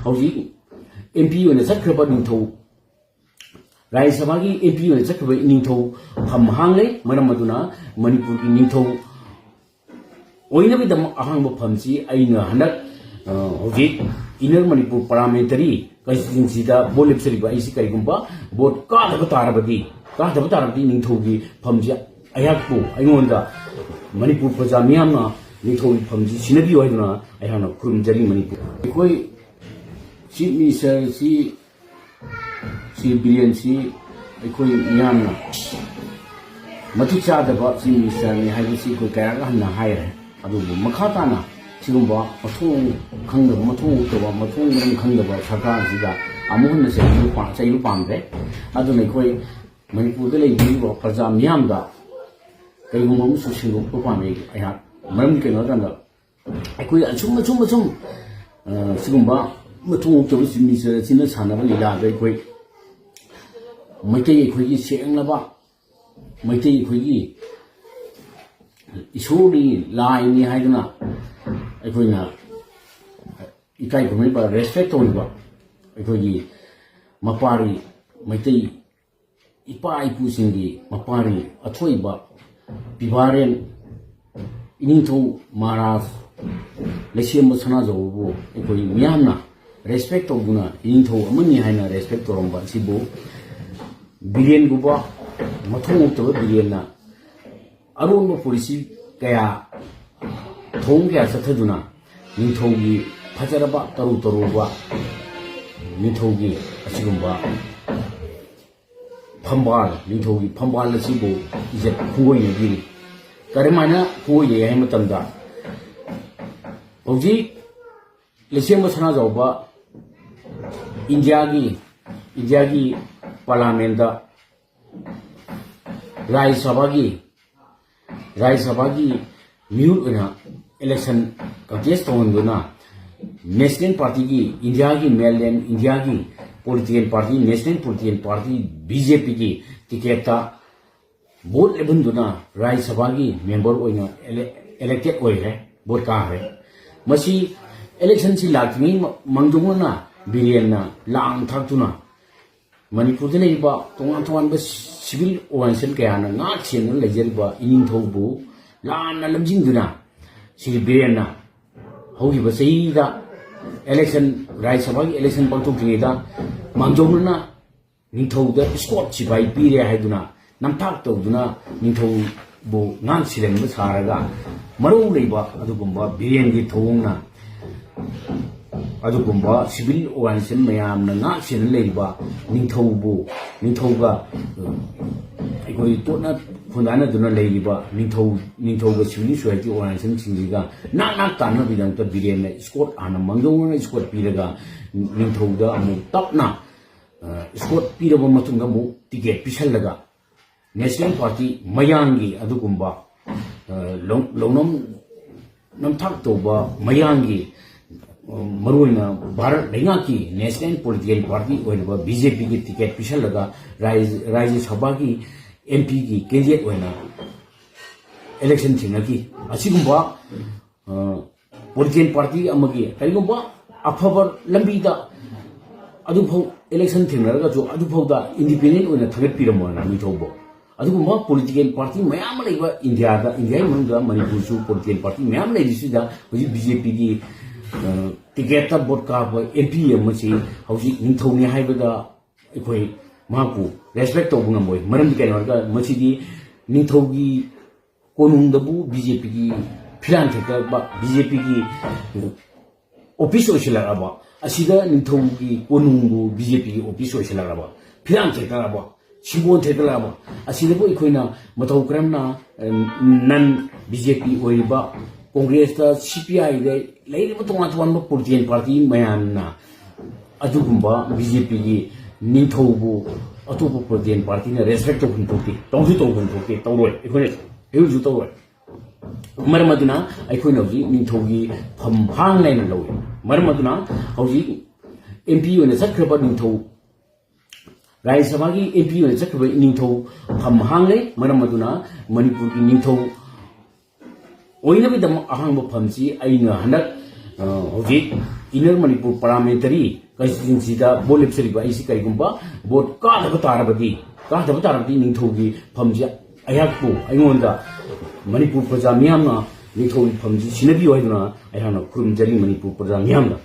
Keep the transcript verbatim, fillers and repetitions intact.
ꯍꯧꯖꯤꯛ M P ꯑꯣꯏꯅ ꯆꯠꯈ꯭ꯔꯕ ꯅꯤꯡꯊꯧ, ꯔꯥꯖ꯭ꯌ ꯁꯚꯥꯒꯤ ꯑꯦꯝ ꯄꯤ ꯑꯣꯏꯅ ꯆꯠꯈ꯭ꯔꯕ ꯅꯤꯡꯊꯧ ꯐꯝ ꯍꯥꯡꯂꯦ꯫ ꯃꯔꯝ ꯑꯗꯨꯅ ꯃꯅꯤꯄꯨꯔꯒꯤ ꯅꯤꯡꯊꯧ ꯑꯣꯏꯅꯕꯒꯤꯗꯃꯛ ꯑꯍꯥꯡꯕ ꯐꯝꯁꯤ ꯑꯩꯅ ꯍꯟꯗꯛ, ꯑ, ꯍꯧꯖꯤꯛ Inner Manipur Parliamentary Constituencyꯗ ꯚꯣꯠ ꯂꯦꯞꯆꯔꯤꯕ ꯑꯩꯁꯤ ꯀꯔꯤꯒꯨꯝꯕ ꯚꯣꯠ ꯀꯥꯗꯕ ꯇꯥꯔꯕꯗꯤ, ꯀꯥꯗꯕ ꯇꯥꯔꯕꯗꯤ ꯅꯤꯡꯊꯧꯒꯤ ꯐꯝꯁꯤ ꯑꯩꯍꯥꯛꯄꯨ, ꯑꯩꯉꯣꯟꯗ ꯃꯅꯤꯄꯨꯔ ꯄ꯭ꯔꯖꯥ ꯃꯤꯌꯥꯝꯅ ꯅꯤꯡꯊꯧꯒꯤ ꯐꯝꯁꯤ ꯁꯤꯟꯅꯕꯤꯌꯨ ꯍꯥꯏꯗꯨꯅ ꯑꯩꯍꯥꯛꯅ ꯈꯨꯔꯨꯝꯖꯔꯤ꯫ ꯃꯅꯤꯄꯨꯔ ꯑꯩꯈꯣꯏ Chief Ministerꯁꯤ, ꯁꯤ ꯕꯤꯔꯦꯟꯁꯤ ꯑꯩꯈꯣꯏ ꯃꯤꯌꯥꯝꯅ ꯃꯇꯤꯛ ꯆꯥꯗꯕ Chief Ministerꯅꯤ ꯍꯥꯏꯕꯁꯤ ꯑꯩꯈꯣꯏ ꯀꯌꯥꯒ ꯍꯟꯅ ꯍꯥꯏꯔꯦ꯫ ꯑꯗꯨꯕꯨ ꯃꯈꯥ ꯇꯥꯅ ꯁꯤꯒꯨꯝꯕ ꯃꯊꯣꯡ ꯈꯪꯗꯕ, ꯃꯊꯣꯡ ꯍꯨꯛꯇꯕ, ꯃꯊꯣꯡ ꯃꯔꯝ ꯈꯪꯗꯕ ꯁꯔꯀꯥꯔꯁꯤꯗ ꯑꯃꯨꯛ ꯍꯟꯅ ꯆꯩꯕ ꯄꯥ-, ꯆꯩꯕ ꯄꯥꯝꯗ꯭ꯔꯦ꯫ ꯑꯗꯨꯅ ꯑꯩꯈꯣꯏ ꯃꯅꯤꯄꯨꯔꯗ ꯂꯩꯕꯤꯔꯤꯕ ꯄ꯭ꯔꯖꯥ ꯃꯤꯌꯥꯝꯗ ꯀꯔꯤꯒꯨꯝꯕ ꯑꯃꯁꯨ ꯁꯦꯡꯗꯣꯛꯄ ꯄꯥꯝꯃꯤ ꯑꯩꯍꯥꯛ꯫ ꯃꯔꯝꯗꯤ ꯀꯩꯅꯣ ꯍꯥꯏꯀꯥꯟꯗ ꯑꯩꯈꯣꯏ ꯑꯁꯨꯝ, ꯑꯁꯨꯝ, ꯑꯁꯨꯝ, ꯑ, ꯁꯤꯒꯨꯝꯕ ꯃꯊꯣꯡ ꯍꯨꯛꯇꯕ Chief Minister ꯑꯁꯤꯅ ꯁꯥꯟꯅꯕ ꯂꯤꯂꯥꯗ ꯑꯩꯈꯣꯏ ꯃꯩꯇꯩ ꯑꯩꯈꯣꯏꯒꯤ ꯁꯦꯡꯂꯕ, ꯃꯩꯇꯩ ꯑꯩꯈꯣꯏꯒꯤ ꯏꯁꯣꯔꯒꯤ ꯂꯥꯏꯅꯤ ꯍꯥꯏꯗꯨꯅ ꯑꯩꯈꯣꯏꯅ ꯏꯀꯥꯏ ꯈꯨꯝꯅꯕ, respect ꯇꯧꯔꯤꯕ ꯑꯩꯈꯣꯏꯒꯤ ꯃꯄꯥꯔꯤ ꯃꯩꯇꯩ ꯏꯄꯥ ꯏꯄꯨꯁꯤꯡꯒꯤ ꯃꯄꯥꯔꯤ ꯑꯊꯣꯏꯕ ꯄꯤꯕꯥꯔꯦꯟ ꯏꯅꯤꯡꯊꯧ ꯃꯍꯥꯔꯥꯖ ꯂꯩꯁꯦꯝꯕ ꯁꯅꯥꯖꯥꯎꯕꯕꯨ ꯑꯩꯈꯣꯏ ꯃꯤꯌꯥꯝꯅ respect ꯇꯧꯗꯨꯅ ꯏꯅꯤꯡꯊꯧ ꯑꯃꯅꯤ ꯍꯥꯏꯅ respect ꯇꯧꯔꯝꯕ ꯑꯁꯤꯕꯨ ꯕꯤꯔꯦꯟꯒꯨꯝꯕ ꯃꯊꯣꯡ ꯍꯨꯛꯇꯕ ꯕꯤꯔꯦꯟꯅ ꯑꯔꯣꯟꯕ policy ꯀꯌꯥ ꯊꯣꯡ ꯀꯌꯥ ꯆꯠꯊꯗꯨꯅ ꯅꯤꯡꯊꯧꯒꯤ ꯐꯖꯔꯕ ꯇꯔꯨ ꯇꯔꯨꯕ ꯅꯤꯡꯊꯧꯒꯤ ꯑꯁꯤꯒꯨꯝꯕ ꯐꯝꯕꯥꯜ, ꯅꯤꯡꯊꯧꯒꯤ ꯐꯝꯕꯥꯜ ꯑꯁꯤꯕꯨ ꯏꯖꯠ ꯈꯨꯡꯒꯣꯏꯅꯕꯤꯔꯤ꯫ ꯀꯔꯝꯍꯥꯏꯅ ꯈꯨꯡꯒꯣꯏꯅꯩ ꯍꯥꯏꯕ ꯃꯇꯝꯗ, ꯍꯧꯖꯤꯛ ꯂꯩꯁꯦꯝꯕ ꯁꯅꯥꯖꯥꯎꯕ ꯏꯟꯗꯤꯌꯥꯒꯤ, ꯏꯟꯗꯤꯌꯥꯒꯤ parliamentꯗ ꯔꯥꯖ꯭ꯌ ꯁꯚꯥꯒꯤ, ꯔꯥꯖ꯭ꯌ ꯁꯚꯥꯒꯤ ꯃꯤꯍꯨꯠ ꯑꯣꯏꯅ election contest ꯇꯧꯍꯟꯗꯨꯅ National Partyꯒꯤ, ꯏꯟꯗꯤꯌꯥꯒꯤ mainland, ꯏꯟꯗꯤꯌꯥꯒꯤ political party, National Political Party, BJPꯒꯤ ticketꯇ vote ꯂꯦꯞꯍꯟꯗꯨꯅ ꯔꯥꯖ꯭ꯌ ꯁꯚꯥꯒꯤ member ꯑꯣꯏꯅ ele-, elected ꯑꯣꯏꯈ꯭ꯔꯦ, vote ꯀꯥꯈ꯭ꯔꯦ꯫ ꯃꯁꯤ ꯏꯂꯦꯛꯁꯟꯁꯤ ꯂꯥꯛꯇ꯭ꯔꯤꯉꯩ ꯃ-, ꯃꯥꯡꯖꯧꯅꯅ ꯕꯤꯔꯦꯟꯅ ꯂꯥꯡ ꯊꯥꯛꯇꯨꯅ ꯃꯅꯤꯄꯨꯔꯗ ꯂꯩꯔꯤꯕ ꯇꯣꯉꯥꯟ ꯇꯣꯉꯥꯟꯕ ꯁꯤꯚꯤꯜ ꯑꯣꯔꯒꯅꯥꯏꯖꯦꯁꯟ ꯀꯌꯥꯅ ꯉꯥꯛ ꯁꯦꯟꯗꯨꯅ ꯂꯩꯖꯔꯤꯕ ꯏꯅꯤꯡꯊꯧꯕꯨ ꯂꯥꯟꯅ ꯂꯝꯖꯤꯡꯗꯨꯅ ꯁ꯭ꯔꯤ ꯕꯤꯔꯦꯟꯅ ꯍꯧꯈꯤꯕ ꯆꯍꯤꯗ ꯏꯂꯦꯛꯁꯟ, ꯔꯥꯖ꯭ꯌ ꯁꯚꯥꯒꯤ ꯏꯂꯦꯛꯁꯟ ꯄꯥꯡꯊꯣꯛꯇ꯭ꯔꯤꯉꯩꯗ ꯃꯥꯡꯖꯧꯅꯅ ꯅꯤꯡꯊꯧꯗ ꯏꯁꯀꯣꯠ ꯁꯤꯄꯥꯏ ꯄꯤꯔꯦ ꯍꯥꯏꯗꯨꯅ ꯅꯝꯊꯥꯛ ꯇꯧꯗꯨꯅ ꯅꯤꯡꯊꯧꯕꯨ ꯉꯥꯛ ꯁꯦꯟꯕ ꯁꯥꯔꯒ ꯃꯔꯧ ꯂꯩꯕ ꯑꯗꯨꯒꯨꯝꯕ ꯕꯤꯔꯦꯟꯒꯤ ꯊꯧꯑꯣꯡꯅ ꯑꯗꯨꯒꯨꯝꯕ ꯁꯤꯚꯤꯜ ꯑꯣꯔꯒꯅꯥꯏꯖꯦꯁꯟ ꯃꯌꯥꯝꯅ ꯉꯥꯛ ꯁꯦꯟꯅ ꯂꯩꯔꯤꯕ ꯅꯤꯡꯊꯧꯕꯨ, ꯅꯤꯡꯊꯧꯒ, ꯑ, ꯑꯩꯈꯣꯏ ꯇꯣꯠꯅ ꯈꯣꯟꯗꯥꯅꯗꯨꯅ ꯂꯩꯔꯤꯕ ꯅꯤꯡꯊꯧ, ꯅꯤꯡꯊꯧꯒ ꯁꯤꯚꯤꯜ ꯁꯣꯁꯥꯏꯇꯤ ꯑꯣꯔꯒꯅꯥꯏꯖꯦꯁꯟꯁꯤꯡꯁꯤꯒ ꯅꯥꯛ ꯅꯥꯛ ꯇꯥꯟꯅꯕꯒꯤꯗꯃꯛꯇ ꯕꯤꯔꯦꯟꯅ ꯏꯁꯀꯣꯠ ꯍꯥꯟꯅ ꯃꯥꯡꯖꯧꯅꯅ ꯏꯁꯀꯣꯠ ꯄꯤꯔꯒ ꯅꯤꯡꯊꯧꯗ ꯑꯃꯨꯛ ꯇꯞꯅ, ꯑ, ꯏꯁꯀꯣꯠ ꯄꯤꯔꯕ ꯃꯇꯨꯡꯗ ꯑꯃꯨꯛ ꯇꯤꯀꯦꯠ ꯄꯤꯁꯜꯂꯒ ꯅꯦꯁꯅꯦꯜ ꯄꯥꯔꯇꯤ ꯃꯌꯥꯡꯒꯤ ꯑꯗꯨꯒꯨꯝꯕ, ꯑ, ꯂꯧ-, ꯂꯧꯅꯝ ꯅꯝꯊꯥꯛ ꯇꯧꯕ ꯃꯌꯥꯡꯒꯤ, ꯑ, ꯃꯔꯨꯑꯣꯏꯅ ꯚꯥꯔꯠ ꯂꯩꯉꯥꯛꯀꯤ ꯅꯦꯁꯅꯦꯜ ꯄꯣꯂꯤꯇꯤꯀꯦꯜ ꯄꯥꯔꯇꯤ ꯑꯣꯏꯔꯤꯕ ꯕꯤ ꯖꯦ ꯄꯤꯒꯤ ꯇꯤꯀꯦꯠ ꯄꯤꯁꯜꯂꯒ ꯔꯥꯖ꯭ꯌ, ꯔꯥꯖ꯭ꯌ ꯁꯚꯥꯒꯤ ꯑꯦꯝ ꯄꯤꯒꯤ ꯀꯦꯟꯗꯤꯗꯦꯠ ꯑꯣꯏꯅ ꯏꯂꯦꯛꯁꯟ ꯊꯦꯡꯅꯈꯤ꯫ ꯑꯁꯤꯒꯨꯝꯕ, ꯑ, ꯄꯣꯂꯤꯇꯤꯀꯦꯜ ꯄꯥꯔꯇꯤ ꯑꯃꯒꯤ ꯀꯔꯤꯒꯨꯝꯕ ꯑꯐꯕ ꯂꯝꯕꯤꯗ ꯑꯗꯨꯐꯥꯎ ꯏꯂꯦꯛꯁꯟ ꯊꯦꯡꯅꯔꯒꯁꯨ ꯑꯗꯨꯐꯥꯎꯗ ꯏꯟꯗꯤꯄꯦꯟꯗꯦꯟ ꯑꯣꯏꯅ ꯊꯥꯒꯠꯄꯤꯔꯝꯃꯣꯅ ꯅꯤꯡꯊꯧꯕꯨ꯫ ꯑꯗꯨꯒꯨꯝꯕ ꯄꯣꯂꯤꯇꯤꯀꯦꯜ ꯄꯥꯔꯇꯤ ꯃꯌꯥꯝ ꯑꯃ ꯂꯩꯕ ꯏꯟꯗꯤꯌꯥꯗ, ꯏꯟꯗꯤꯌꯥꯒꯤ ꯃꯅꯨꯡꯗ ꯃꯅꯤꯄꯨꯔꯁꯨ ꯄꯣꯂꯤꯇꯤꯀꯦꯜ ꯄꯥꯔꯇꯤ ꯃꯌꯥꯝ ꯂꯩꯔꯤꯁꯤꯗ ꯍꯧꯖꯤꯛ ꯕꯤ ꯖꯦ ꯄꯤꯒꯤ, ꯑ, ꯇꯤꯀꯦꯠꯇ ꯚꯣꯠ ꯀꯥꯕ ꯑꯦꯝ ꯄꯤ ꯑꯃꯁꯤ ꯍꯧꯖꯤꯛ ꯅꯤꯡꯊꯧꯅꯤ ꯍꯥꯏꯕꯗ ꯑꯩꯈꯣꯏ ꯃꯍꯥꯛꯄꯨ ꯔꯦꯁꯄꯦꯛ ꯇꯧꯕ ꯉꯝꯃꯣꯏ꯫ ꯃꯔꯝꯗꯤ ꯀꯩꯅꯣ ꯍꯥꯏꯔꯒ ꯃꯁꯤꯗꯤ ꯅꯤꯡꯊꯧꯒꯤ ꯀꯣꯅꯨꯡꯗꯕꯨ ꯕꯤ ꯖꯦ ꯄꯤꯒꯤ ꯐꯤꯔꯥꯟ ꯊꯦꯠꯇꯕ, ꯕꯤ ꯖꯦ ꯄꯤꯒꯤ ꯑꯣꯐꯤꯁ ꯑꯣꯏꯁꯤꯜꯂꯛꯂꯕ, ꯑꯁꯤꯗ ꯅꯤꯡꯊꯧꯒꯤ ꯀꯣꯅꯨꯡꯕꯨ ꯕꯤ ꯖꯦ ꯄꯤꯒꯤ ꯑꯣꯐꯤꯁ ꯑꯣꯏꯁꯤꯜꯂꯛꯂꯕ, ꯐꯤꯔꯥꯟ ꯊꯦꯠꯇꯂꯛꯂꯕ, ꯁꯤꯕꯣꯟ ꯊꯦꯠꯇꯂꯛꯂꯕ, ꯑꯁꯤꯗꯕꯨ ꯑꯩꯈꯣꯏꯅ ꯃꯇꯧ ꯀꯔꯝꯅ, ꯑ, ꯅꯟ ꯕꯤ ꯖꯦ ꯄꯤ ꯑꯣꯏꯔꯤꯕ ꯀꯣꯡꯒ꯭ꯔꯦꯁꯇ, ꯁꯤ ꯄꯤ ꯑꯥꯏꯗ ꯂꯩꯔꯤꯕ ꯇꯣꯉꯥꯟ ꯇꯣꯉꯥꯟꯕ ꯄꯣꯂꯤꯇꯤꯀꯦꯜ ꯄꯥꯔꯇꯤ ꯃꯌꯥꯝꯅ ꯑꯗꯨꯒꯨꯝꯕ ꯕꯤ ꯖꯦ ꯄꯤꯒꯤ ꯅꯤꯡꯊꯧꯕꯨ ꯑꯇꯣꯞꯄ ꯄꯣꯂꯤꯇꯤꯀꯦꯜ ꯄꯥꯔꯇꯤꯅ ꯔꯦꯁꯄꯦꯛ ꯇꯧꯐꯝ ꯊꯣꯛꯇꯦ, ꯇꯧꯁꯨ ꯇꯧꯐꯝ ꯊꯣꯛꯇꯦ, ꯇꯧꯔꯣꯏ, ꯑꯩꯈꯣꯏꯅ ꯍꯧꯖꯤꯛꯁꯨ ꯇꯧꯔꯣꯏ꯫ ꯃꯔꯝ ꯑꯗꯨꯅ ꯑꯩꯈꯣꯏꯅ ꯍꯧꯖꯤꯛ ꯅꯤꯡꯊꯧꯒꯤ ꯐꯝ ꯍꯥꯡꯂꯦꯅ ꯂꯧꯏ꯫ ꯃꯔꯝ ꯑꯗꯨꯅ ꯍꯧꯖꯤꯛ ꯑꯦꯝ ꯄꯤ ꯑꯣꯏꯅ ꯆꯠꯈ꯭ꯔꯕ ꯅꯤꯡꯊꯧ, ꯔꯥꯖ꯭ꯌ ꯁꯚꯥꯒꯤ ꯑꯦꯝ ꯄꯤ ꯑꯣꯏꯅ ꯆꯠꯈ꯭ꯔꯕ ꯅꯤꯡꯊꯧ ꯐꯝ ꯍꯥꯡꯂꯦ꯫ ꯃꯔꯝ ꯑꯗꯨꯅ ꯃꯅꯤꯄꯨꯔꯒꯤ ꯅꯤꯡꯊꯧ ꯑꯣꯏꯅꯕꯒꯤꯗꯃꯛ ꯑꯍꯥꯡꯕ ꯐꯝꯁꯤ ꯑꯩꯅ ꯍꯟꯗꯛ ꯍꯧꯖꯤꯛ ꯏꯟꯅꯔ ꯃꯅꯤꯄꯨꯔ ꯄꯥꯔꯂꯥꯃꯦꯟꯇꯔꯤ ꯀꯟꯁꯇꯤꯇ꯭ꯋꯦꯟꯁꯤꯗ ꯚꯣꯠ ꯂꯦꯞꯆꯔꯤꯕ ꯑꯩꯁꯤ ꯀꯔꯤꯒꯨꯝꯕ ꯚꯣꯠ ꯀꯥꯗꯕ ꯇꯥꯔꯕꯗꯤ, ꯀꯥꯗꯕ ꯇꯥꯔꯕꯗꯤ ꯅꯤꯡꯊꯧꯒꯤ ꯐꯝꯁꯦ ꯑꯩꯍꯥꯛꯄꯨ, ꯑꯩꯉꯣꯟꯗ ꯃꯅꯤꯄꯨꯔ ꯄ꯭ꯔꯖꯥ ꯃꯤꯌꯥꯝꯅ ꯅꯤꯡꯊꯧꯒꯤ ꯐꯝꯁꯤ ꯁꯤꯟꯅꯕꯤꯌꯨ ꯍꯥꯏꯗꯨꯅ ꯑꯩꯍꯥꯛꯅ ꯈꯨꯔꯨꯝꯖꯔꯤ ꯃꯅꯤꯄꯨꯔ ꯄ꯭ꯔꯖꯥ ꯃꯤꯌꯥꯝꯗ꯫